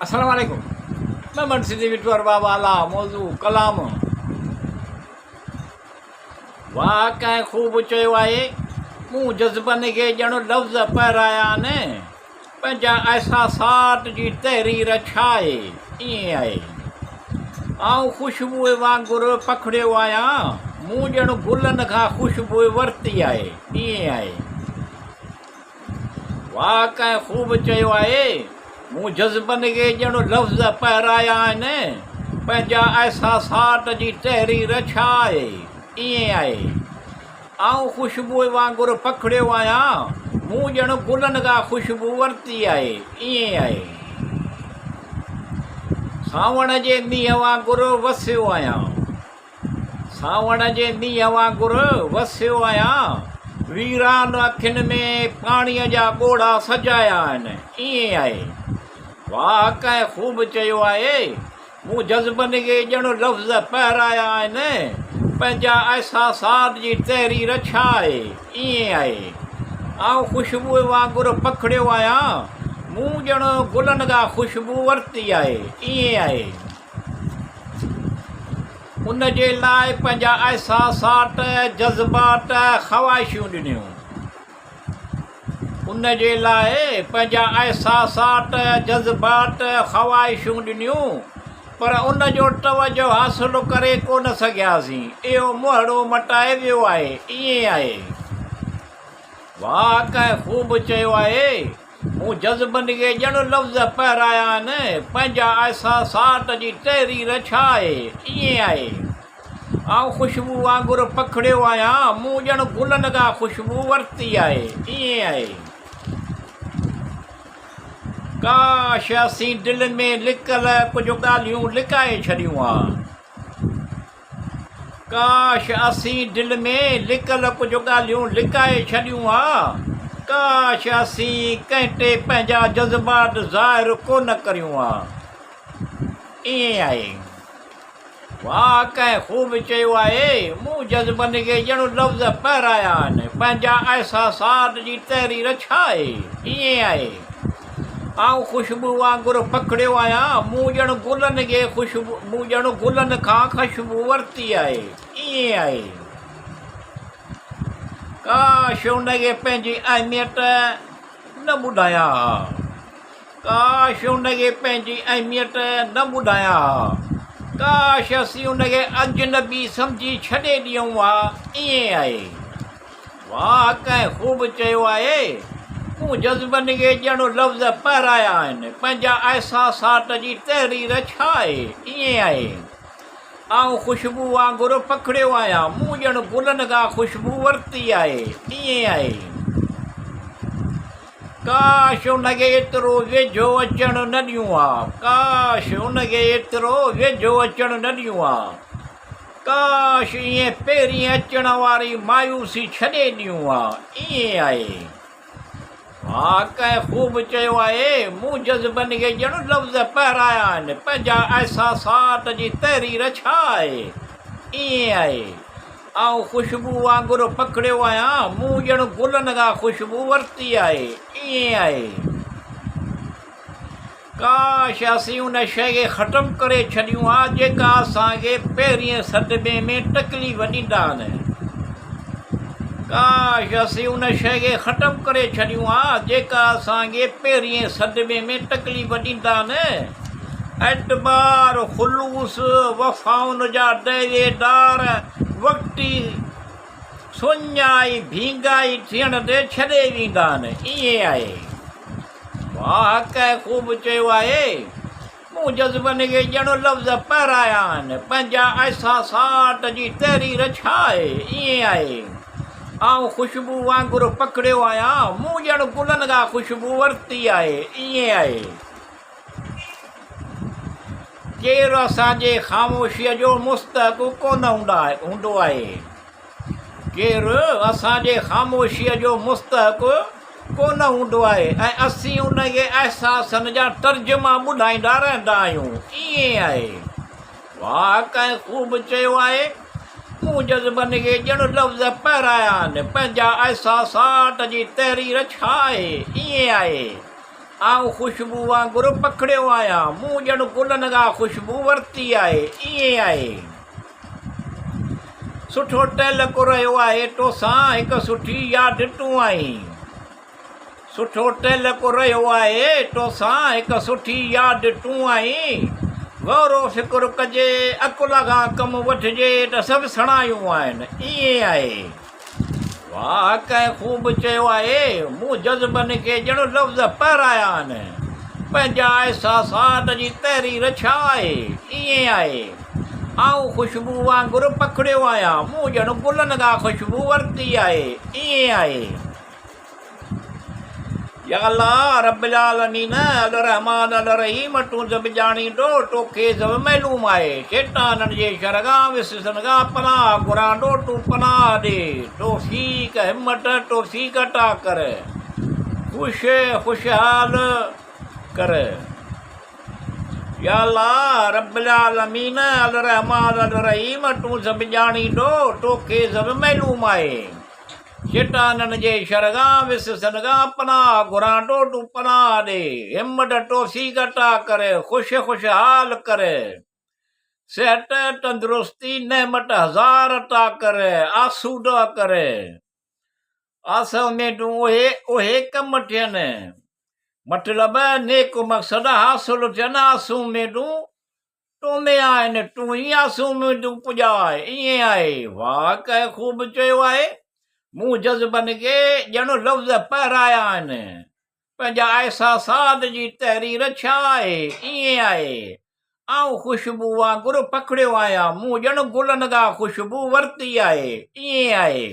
السلام عليڪم ميمڻ سنڌي وٽو ارباب اعليٰ موضوع ڪلام واهه ڪنهن خوب چيو آهي مون جذبن کي ڄڻ لفظ پهرايا آهن پنهنجا احساسات جي تحرير ڇا آهي ائين آهي آئون خوشبوء وانگر پکڙيو آهيان مون ڄڻ گلن کان خوشبوء ورتي آهي ائين آهي واهه ڪنهن خوب چيو آهي، مون جذبن کي ڄڻ لفظ پهرايا آهن، پنهنجا احساسات جي تحرير ڇا آهي؟ ائين آهي. آئون خوشبوء وانگر پکڙيو آهيان، مون ڄڻ گلن کان خوشبو ورتي آهي، ائين آهي. سانوڻ جي مينهن وانگر وسيو آهيان. سانوڻ جي مينهن وانگر وسيو آهيان، ويران اکين ۾ پاڻيء جا ڳوڙها سجايا آهن، ائين آهي. واهه ڪنهن خوب چيو آهي، مون جذبن کي ڄڻ لفظ پهرايا آهن، پنهنجا احساسات جي تحرير ڇا آهي، ائين آهي. آئون خوشبوء وانگر پکڙيو آهيان، مون ڄڻ گلن کان خوشبو ورتي آهي، ائين آهي. ان جي لاء پنهنجا احساسات، جذبات، خواهشون ڏنيون. ان جي لاء پنهنجا احساسات، جذبات، خواهشون ڏنيون، پر ان جو توجه حاصل ڪري ڪونه سگهياسين. اهو منهڙو مٽائي ويو آهي. ائين آهي. واهه ڪنهن خوب چيو آهي. مون جذبن کي ڄڻ لفظ پهرايا آهن، پنهنجا احساسات جي تحرير ڇا آهي؟ ائين آهي. آئون خوشبو وانگر پکڙيو آهيان، مون ڄڻ گلن کان خوشبو ورتي آهي. ائين آهي. ڪاش اسين دل ۾ لڪل ڪجهه ڳالهيون لڪائي ڇڏيون ها. ڪاش اسين دل ۾ لڪل ڪجهه ڳالهيون لڪائي ڇڏيون ها. ڪاش اسين ڪنهن تي پنهنجا جذبات ظاهر ڪونه ڪريون ها. ائين آهي. واهه ڪنهن خوب چيو آهي، مون جذبن کي ڄڻ لفظ پهرايا آهن، پنهنجا احساسات جي تحرير ڇا آهي؟ ائين آهي. آئون خوشبو وانگر پکڙيو آهيان، مون ڄڻ گلن کي خوشبو مون ڄڻ گلن کان خشبو ورتي آهي. ائين آهي. ڪاش ان کي پنهنجي اهميت نه ٻڌايان ها. ڪاش ان کي پنهنجي اهميت نه ٻڌايان ها. ڪاش اسين ان کي اجنبي سمجهي ڇڏي ڏيون ها. ائين آهي. واهه ڪنهن خوب چيو آهي، مون جذبن کي ڄڻ لفظ پهرايا آهن، پنهنجا احساسات جي تحرير ڇا آهي؟ ائين آهي. آئون خوشبو وانگر پکڙيو آهيان، مون ڄڻ گلن کان خوشبو ورتي آهي. ائين آهي. ڪاش ان کي ايترو ويجهو اچڻ نه ڏيون ها. ڪاش ان کي ايترو ويجهو اچڻ نه ڏيون ها. ڪاش ائين پهرين اچڻ واري مايوسي ڇڏي ڏيون ها. ائين آهي. ها ڪنهن خوب چيو آهي، مون جذبن کي ڄڻ لفظ پهرايا آهن، پنهنجا احساسات جي تحرير ڇا آهي؟ ائين آهي. آئون خوشبو وانگر پکڙيو آهيان، مون ڄڻ گلن کان خوشبو ورتي آهي. ائين آهي. ڪاش اسين ان شيء کي ختم ڪري ڇڏيون ها جيڪا اسان کي پهرين صدمي ۾ تڪليف ڏيندا آهن. ڪاش اسين ان شيء کي ختم ڪري ڇڏيون ها جيڪا اسان کي پهرين صدمي ۾ تڪليف ڏيندا آهن. اعتبار، خلوص، وفائن جا دعويدار وقتي سڃائي ڀينگائي ٿيڻ تي ڇڏي ويندا آهن. ائين آهي. واهه ڪنهن خوب چيو آهي، مون جذبن کي ڄڻ لفظ پهرايا آهن، پنهنجا احساسات جي تحرير ڇا آهي؟ ائين آهي. آئون خوشبو وانگر پکڙيو آهيان، مون ڄڻ گلن کان خوشبو ورتي آهي. ائين آهي. ڪير اسان جي خاموشيء جو مستحق ڪونه هوندو آهي. ڪير اسان جي خاموشيء جو مستحق ڪونه هوندو آهي ۽ اسين ان کي احساسن جا ترجما ٻڌائيندا رهندا آهيون. ائين آهي. واهه ڪنهن خوب چيو آهي، مون جذبن کي ڄڻ لفظ پهرايا آهن، پنهنجا احساسات جي تحرير ڇا آهي؟ ائين آهي. آئون خوشبو وانگر پکڙيو آهيان، مون ڄڻ گلن کان خوشبو ورتي آهي، ائين آهي. سٺو تعلق رهيو آهي توسان، هڪ سٺي ياد تون آهين. سٺو تعلق رهيو آهي توسان، هڪ سٺي ياد تون آهين. غور و فڪر ڪجي، عقل کان ڪم وٺجي ته سڀ سڻايون آهن، ائين آهي. واهه ڪنهن خوب چيو آهي، مون جذبن کي ڄڻ لفظ پهرايا آهن. پنهنجا احساسات جي تحرير ڇا آهي؟ ائين آهي. آئون خوشبو وانگر پکڙيو آهيان، مون ڄڻ گلن کان خوشبو ورتي آهي. ائين آهي. يا الله رب العالمين الرحمٰن الرحيم تون سڀ ڄاڻيندو توکي سڀ معلوم آهي شيطانن جي شر کان وسوسن کان پناهه گهران ٿو تون پناهه ڏي توفيق همت توفيق عطا ڪر خوش خوشحال ڪر يا الله رب العالمين الرحمٰن الرحيم تون سڀ ڄاڻيندو توکي سڀ معلوم آهي. شيطانن جي شر کان، وسوسن کان پناهه گهران ٿو، تون پناهه ڏي، همت توفيق عطا ڪر، خوش خوشحال ڪر، صحت تندرستي نعمت هزار عطا ڪر، آسوده ڪر، آس اميدون اهي اهي ڪم ٿين، مطلب نيڪ مقصد حاصل ٿين، آسون اميدون تو ۾ آهن، تون ئي آسون اميدون پڄاء، ائين آهي. واهه ڪنهن خوب چيو آهي. مون جذبن کي ڄڻ لفظ پهرايا آهن. پنهنجا احساسات جي تحرير ڇا آهي، ائين آهي. آئون خوشبو وانگر پکڙيو آهيان، مون ڄڻ گلن کان خوشبو ورتي آهي، ائين آهي.